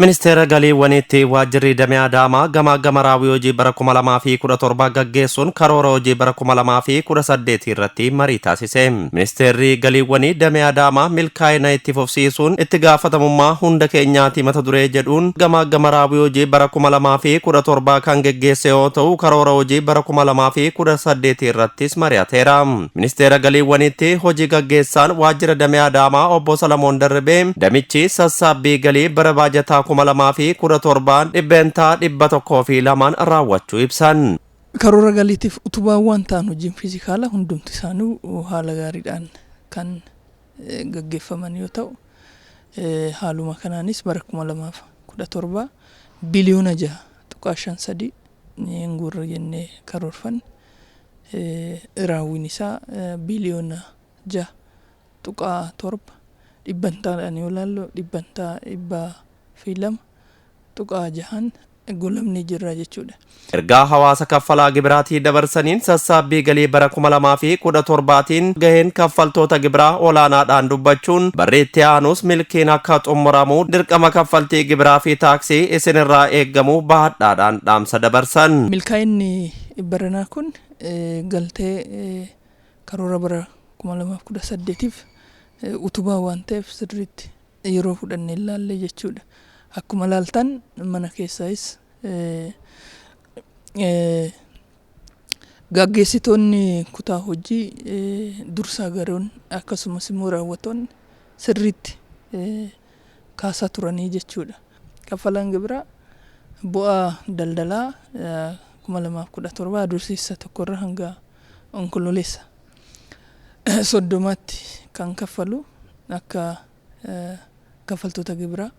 Ministeera Galiiwwaniitti Waajjirri Damee Adaamaa gamaaggama raawwii hojii bara 2017 gaggeessuun karoora hojii bara 2018 irratti marii taasise. Ministeerri Galiiwwanii Damee Adaamaa milkaa'ina itti fufsiisuun itti gaafatamummaa hunda keenyaati mata duree jedhuun gamaaggama raawwii hojii bara 2017 kan geggeesse yoo ta'u, karoora hojii bara 2018 irrattis mari'ateera. Ministeera Galiiwwaniitti hojii gaggeessaan Waajjira Damee Adaamaa Obbo Salamoon Darribee damichi sassaabbii galii bara baajataa 2017 102% raawwachuu ibsan. Karoora galiitiif utubaawwan ta'an hojiin fiizikaalaa hundumti isaanii haala gaariidhaan kan gaggeeffaman yoo ta'u, haaluma kanaanis bara 2017 biliyoona 6.53 guurra jennee karoorfanne, raawwiin isaa biliyoona 6.7, dhibbantaadhaan yoo ilaallu 102.6n golamnee jirra jechuudha. Ergaa hawaasa kaffalaa gibiraatii dabarsaniin sassaabbii galii bara 2017tiin gaheen kaffaltoota gibiraa olaanaadhaan dubbachuun, barri itti aanus milkiin akka xumuramu dirqama kaffaltii gibiraa fi taaksii isinirraa eeggamu bahadhaadhaan dhaamsa dabarsan. Milkaa'inni baranaa kun galtee karoora bara 2018tiif utubaa waan ta'eef sirriitti yeroo fudhannee ilaalle jechuudha. Akkuma ilaaltan mana keessaayis gaggeessitoonni kutaa hojii, dursaa garoon, akkasumas immoo raawwattoonni sirriitti kaasaa turanii jechuudha. Kaffalaan gibiraa bu'aa daldalaa 2017 Adoolessa 1rra hanga Onkololeessa 30tti kan kaffalu akka kaffaltoota gibiraa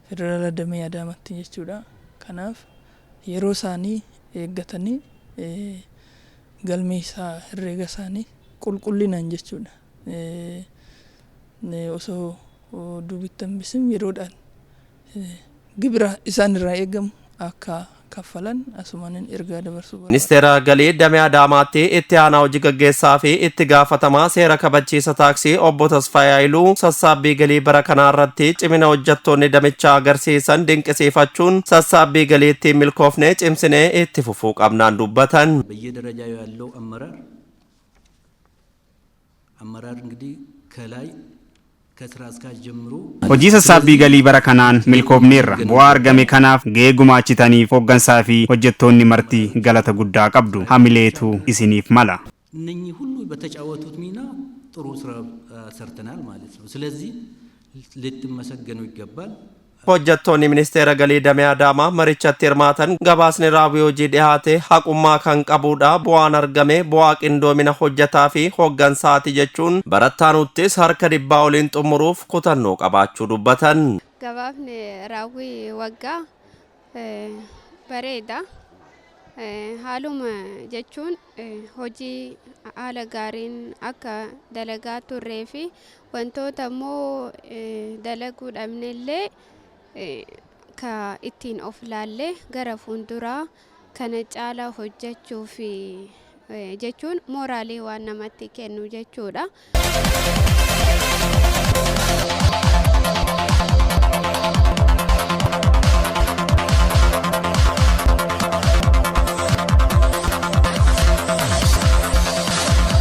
federaala damee Adaamaatti jechuudha. Kanaaf yeroo isaanii eeggatanii galmee isaa herreega isaanii qulqullinaan jechuudha. Osoo duubitti hambisin yeroodhaan gibira isaan irraa eegamu akka kaffalan asumaanin ergaa dabarsuu barbaada. Ministeera Galii Damee Adaamaatti itti aanaa hojii gaggeessaa fi itti gaafatamaa seera kabachiisa taaksii Obbo Tasfaayee Hayiluu sassaabbii galii bara kanaa irratti cimina hojjettoonni damichaa agarsiisan dinqisiifachuun, sassaabbii galiitti milkoofnee cimsinee itti fufuu qabnaan dubbatan. በየደረጃው ያለው አመራር እንግዲህ ከላይ ከስራ አስኪያጅ ጀምሮ Hojii sassaabbii galii bara kanaan milkoofneerra. Bu'aa argame kanaaf gahee gumaachitaniif hooggansaa fi hojjettoonni marti galata guddaa qabdu. Hamileetu isiniif mala. እነኚህ ሁሉ በተጫወቱት ሚና ጥሩ ስራ ሰርተናል ማለት ነው። ስለዚህ ልትመሰገኑ ይገባል። Hojjettoonni Ministeera Galii Damee Adaamaa marichatti hirmaatan gabaasni raawwii hojii dhiyaate haqummaa kan qabudha. Bu'aan argame bu'aa qindoomina hojjetaa fi hooggansaati jechuun barattaanuttis harka 100 oliin xumuruuf kutannoo qabaachuu dubbatan. Gabaafni raawwii waggaa bareeda. Haaluma jechuun hojii haala gaariin akka dalagaa turree fi wantoota immoo dalaguu dhabnellee ka ittiin of laallee gara fuulduraa kana caalaa hojjechuu fi jechuun mooraalii waan namatti kennu jechuudha.